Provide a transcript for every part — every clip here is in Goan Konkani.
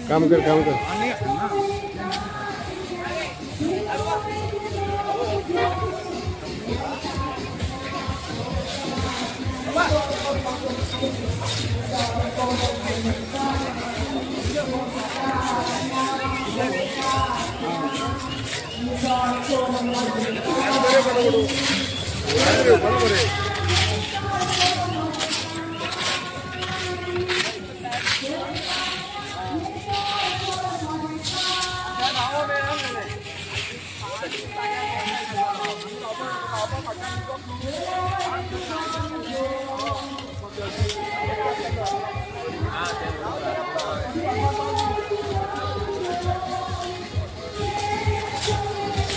काम कर काम कर।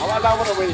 आवाज आवड भाई।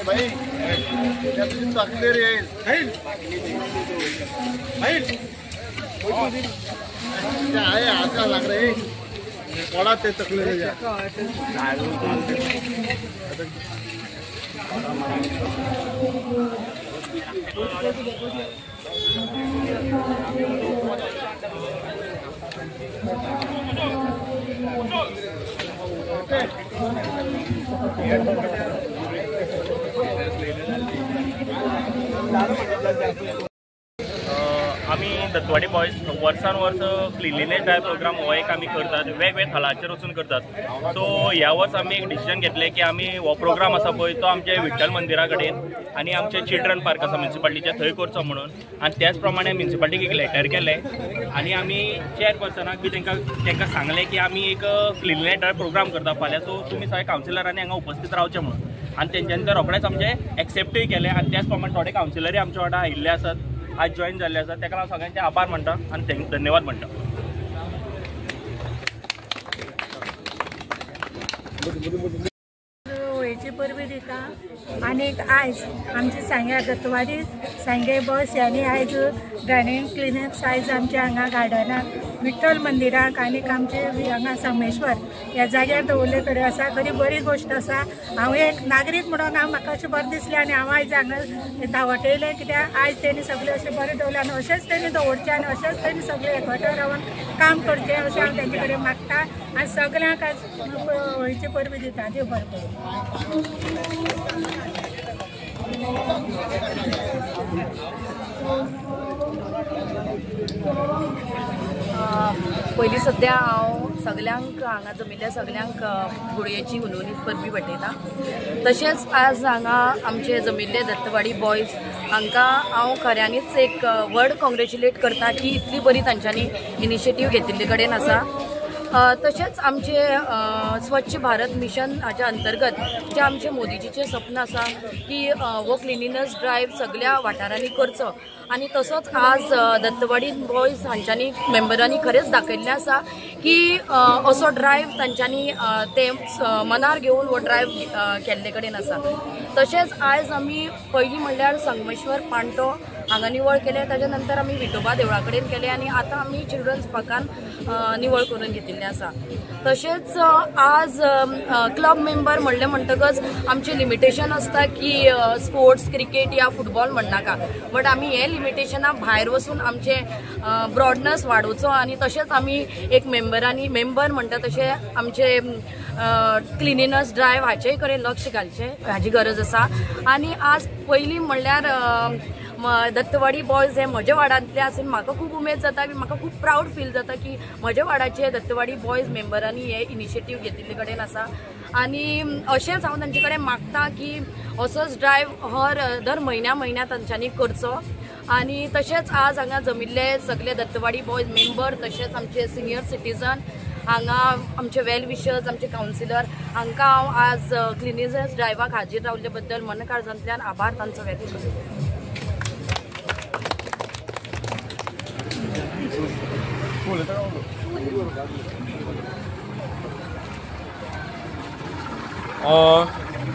भाई लग रहे बड़ा ते तकले आमी दत्तवाडी बॉयज वर्सान वर्स क्लिनलीनेस ड्रायव्ह प्रोग्राम हो एक आमी करतात, वेगवेगळ्या थळाचेर वचून करतात. सो ह्या वर्स आमी एक डिसिजन घेतलें की आमी हो प्रोग्राम आसा पळय तो आमच्या विठ्ठल मंदिरा कडेन आनी आमचे चिल्ड्रन पार्क आसा म्युनिसिपालिटीचे थंय करचो म्हणून. आनी त्याच प्रमाणे म्युनिसिपालिटीक एक लेटर केलें आनी आमी चेअरपर्सनाक बी तांकां सांगलें की आमी एक क्लिनलीनेस ड्रायव्ह प्रोग्राम करता फाल्यां, सो तुमी सगळे कावन्सिलरांनी हांगा उपस्थित रावचें म्हणून. आनी तेंच्यांनी ते रोखडेच आमचें एक्सेप्टूय केलें आनी त्याच प्रमाणे थोडे कावन्सिलरूय आमच्या वांगडा आयिल्ले आसात, आज जॉईन जाल्ले आसा. ताका हांव सगळ्यांचे आभार मानता आनी धन्यवाद म्हणटा. होळयेची परबी दिता आनीक आयज आमचे सांग्या दत्तवाडी सांगे बॉयस ह्यांनी आयज ड्रायव्हिंग क्लिनअप्स आयज आमच्या हांगा गार्डनाक विठ्ठल मंदिराक आनीक आमचे हांगा संगमेश्वर ह्या जाग्यार दवरले कडेन आसा. खरी बरी गोश्ट आसा. हांव एक नागरीक म्हणून हांव म्हाका अशें बरें दिसलें आनी हांव आयज हांगा धांवत येयलें कित्याक आयज तेणी सगळें अशें बरें दवरलें आनी अशेंच तेणी दवरचें आनी अशेंच तेणी सगळें एकवटान रावन काम करचें अशें हांव तेंचे कडेन मागता आनी सगळ्यांक आयज होळयेची परबी दिता. देव बरें करूं. पयलीं सद्या हांव सगल्यांक हांगा जमिल्ल्या सगल्यांक होळयेची हुनहुनीत परबी भेटयता. तशेंच आज हांगा आमचे जमिल्ले दत्तवाडी बॉयज हांकां हांव खऱ्यांनीच एक व्हड कॉंग्रेच्युलेट करता की इतली बरी तांच्यांनी इनिशिएटीव घेतिल्ले कडेन आसा. तशेंच आमचे स्वच्छ भारत मिशन हाच्या अंतर्गत जे आमचे मोदीजीचें सपन आसा की हो क्लिनिनेस ड्रायव्ह सगल्या वाठारांनी करचो आनी तसोच आज दत्तवाडी बॉयज हांच्यांनी मेंबरांनी खरेंच दाखयल्लें आसा की असो ड्रायव्ह तांच्यांनी ते मनार घेवन हो ड्रायव्ह केल्ले कडेन आसा. तशेंच आयज आमी पयलीं म्हणल्यार संगमेश्वर पांटो हांगा निवळ केलें, ताच्या नंतर आमी विठोबा देवळा कडेन केलें आनी आतां आमी चिल्ड्रन्स पार्कान निवळ करून घेतिल्लें आसा. तशेंच आज क्लब मेंबर म्हणलें म्हणटकच आमचें लिमिटेशन आसता की स्पोर्ट्स क्रिकेट या फुटबॉल म्हणनाका, बट आमी हे लिमिटेशना भायर वचून आमचें ब्रॉडनस वाडोवचो आनी तशेंच आमी एक मेंबरांनी मेंबर म्हणटा तशें आमचे क्लिनिनेस ड्रायव्ह हाचेय कडेन लक्ष घालचें हाजी गरज आसा. आनी आज पयलीं म्हणल्यार दत्तवाडी बॉयज हे म्हज्या वार्डांतले आसून म्हाका खूब उमेद जाता की म्हाका खूब प्रावड फील जाता की म्हज्या वार्डाचे दत्तवाडी बॉयज मेंबरांनी हे इनिशिएटीव घेतिल्ले कडेन आसा. आनी अशेंच हांव तांचे कडेन मागता की असोच ड्रायव्ह हर दर म्हयन्या म्हयन्या तांच्यांनी करचो. आनी तशेंच आज हांगा जमिल्ले सगळे दत्तवाडी बॉयज मेंबर तशेंच आमचे सिनियर सिटीजन हांगा आमचे वेल विशर्स आमचे कावन्सिलर हांकां हांव आज क्लिनिनेस ड्रायव्हाक हाजीर रावल्ले बद्दल मनकाळजांतल्यान आभार तांचो व्यक्त करता.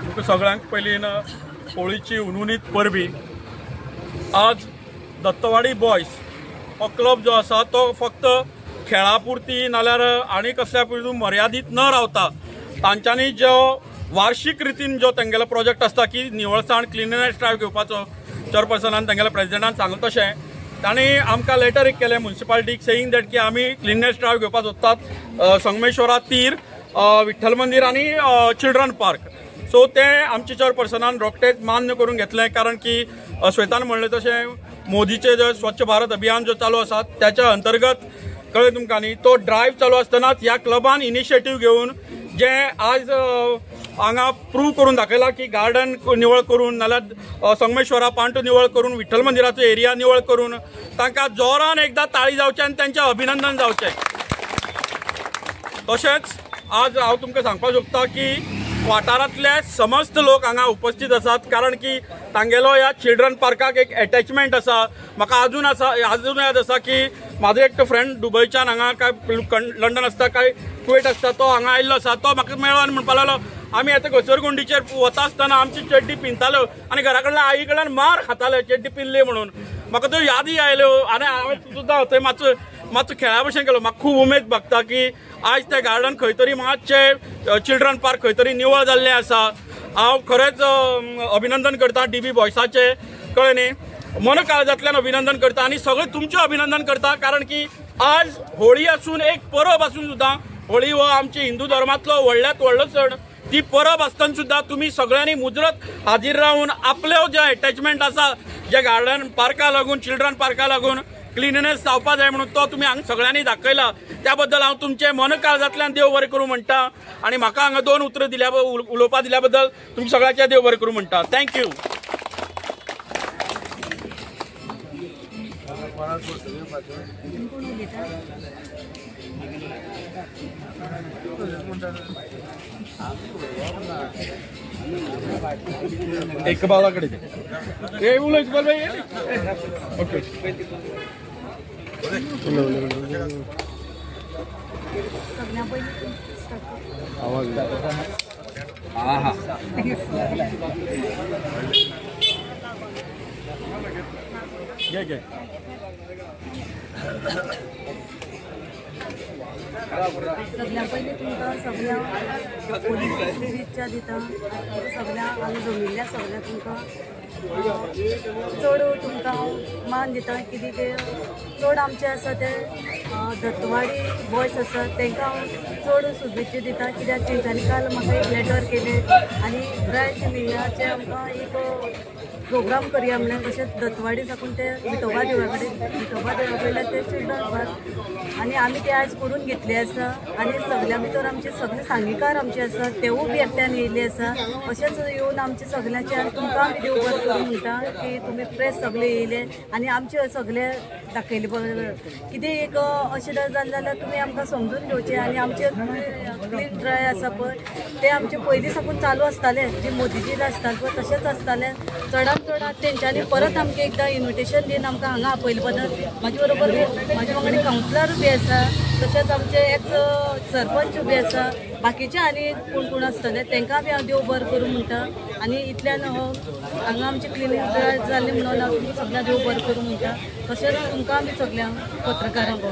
तुमकां सगळ्यांक पयलीं होळीची हुनहुनीत परबी. आज दत्तवाडी बॉयज हो क्लब जो आसा तो फक्त खेळा पुरती नाल्यार आनी कसल्या पुरती मर्यादीत न रावता तांच्यांनी जो वार्षिक रितीन जो तेंगेलो प्रोजेक्ट आसता की निवळसाण क्लिनिनेस ड्रायव्ह घेवपाचो चेअरपर्सनान तेंगेल्या प्रेजिडेंटान सांगलें तशें तांणी आमकां लेटर एक केलें म्युनिसिपालिटीक सेईंग that की आमी क्लिनिनेस ड्रायव्ह घेवपाक सोदतात संगमेश्वरा तीर, विठ्ठल मंदीर आनी चिल्ड्रन पार्क. सो तें आमच्या चेअरपर्सनान रोखडेंच मान्य करून घेतलें, कारण की श्वेतान म्हणलें तशें मोदीचें जे स्वच्छ भारत अभियान जो चालू आसा त्याच्या अंतर्गत कळ्ळें तुमकां न्ही तो ड्रायव्ह चालू आसतनाच ह्या क्लबान इनिशिएटीव घेवन जे आज हांगा प्रूव करून दाखयला की गार्डन निवळ करून नाल्यार संगमेश्वरा पांटो निवळ करून विठ्ठल मंदिराचो एरिया निवळ करून तांकां जोरान एकदां ताळी जावचें आनी तेंचें अभिनंदन जावचें. तशेंच आज हांव तुमकां सांगपाक सोदता की वाठारांतले समस्त लोक हांगा उपस्थित आसात, कारण की तांगेलो ह्या चिल्ड्रन पार्काक एक एटॅचमेंट आसा. म्हाका अजून याद आसा की म्हाजो एक फ्रेंड दुबयच्यान हांगा काय लंडन आसता काय कुवेट आसता तो हांगा आयिल्लो आसा, तो म्हाका मेळ्ळो आनी म्हणपाक लागलो आमी आतां घसरगुंडीचेर वता आसतना आमची चड्डी पिंदताल्यो आनी घरा कडल्यान आई कडल्यान मार खाताले चड्डी पिनली म्हणून. म्हाका त्यो यादी आयल्यो आनी हांवें सुद्दां थंय मातसो मातसो खेळा भशेन केलो. म्हाका खूब उमेद भागता की आयज तें गार्डन खंय तरी मातशें चिल्ड्रन पार्क खंय तरी निवळ जाल्लें आसा. हांव खरेंच अभिनंदन करता डी बी बॉयसाचें, कळ्ळें न्ही. मन काळजांतल्यान अभिनंदन करता आनी सगळें तुमचें अभिनंदन करता, कारण की आज होळी आसून एक परब आसून सुद्दां होळी हो आमचे हिंदू धर्मांतलो व्हडल्यांत व्हडलो सण, ती परब आसतना सुद्दां तुमी सगळ्यांनी मुजरत हाजीर रावन आपले जे एटॅचमेंट आसा जे गार्डन पार्का लागून चिल्ड्रन पार्का लागून क्लिननेस जावपा जाय म्हणून तो तुमी हांगा सगळ्यांनी दाखयला, त्या बद्दल हांव तुमचें मन काळजांतल्यान देव बरें करूं म्हणटा आनी म्हाका हांगा दोन उतरां दिल्या उलोवपा दिल्या बद्दल तुमच्या सगळ्यांचें देव बरें करूं म्हणटा. Thank you. इकबालाकडे हे बोलो इकबाल भाई. ओके आवाज हा हा घे घे. सगळ्यां पयलीं तुमकां सगळ्यांक शुभेच्छा दिता. सगळ्यांक हांगा जमिल्ल्या सगळ्यांक तुमकां चड तुमकां हांव मान दिता कितें ते चड आमचे आसा ते दत्तवाडी बॉयज आसा तांकां हांव चड शुभेच्छा दिता, कित्याक तेंच्यांनी काल म्हाका एक लेटर केलें आनी ड्राय क्लिनिंगाचें आमकां एक प्रोग्राम करया म्हणल्यार तशेंच दत्तवाडी साकून ते विठोबा देवळा कडेन विठोबा देवळा कडल्यान ते चिल्ड्रन पार्क आनी आमी ते आयज करून घेतले आसा आनी सगळ्यां भितर आमचे सगळे सांगीकार आमचे आसा तेवूय बी एकट्यान येयल्ले आसा. अशेंच येवन आमचे सगळ्यांचे आनी तुमकां आमी देव बरें करूं म्हणटा की तुमी प्रेस सगळे येयले आनी आमचे सगळे दाखयले कितें एक अशें जालें जाल्यार तुमी आमकां समजून घेवचें आनी आमचे क्लीन ड्राय आसा पळय ते आमचे पयलीं साकून चालू आसताले, जे मोदीजी आसताले पळय तशेंच आसताले. चडांत चड तेंच्यांनी परत आमकां एकदां इन्विटेशन दिवन आमकां हांगा आपयले बद्दल म्हाजे बरोबर म्हाजे वांगडा कावन्सिलर बी आसा, तशेंच आमचे एक्स सरपंच बी आसा, बाकीचे आनी कोण कोण आसतले तांकां बी हांव देव बरें करूं म्हणटा आनी इतल्यान हांगा आमची क्लिनीक ड्राय जाली म्हणून हांव तुमकां सगळ्यांक देव बरें करूं म्हणटा. तशेंच तुमकां बी सगळ्यांक पत्रकारांक.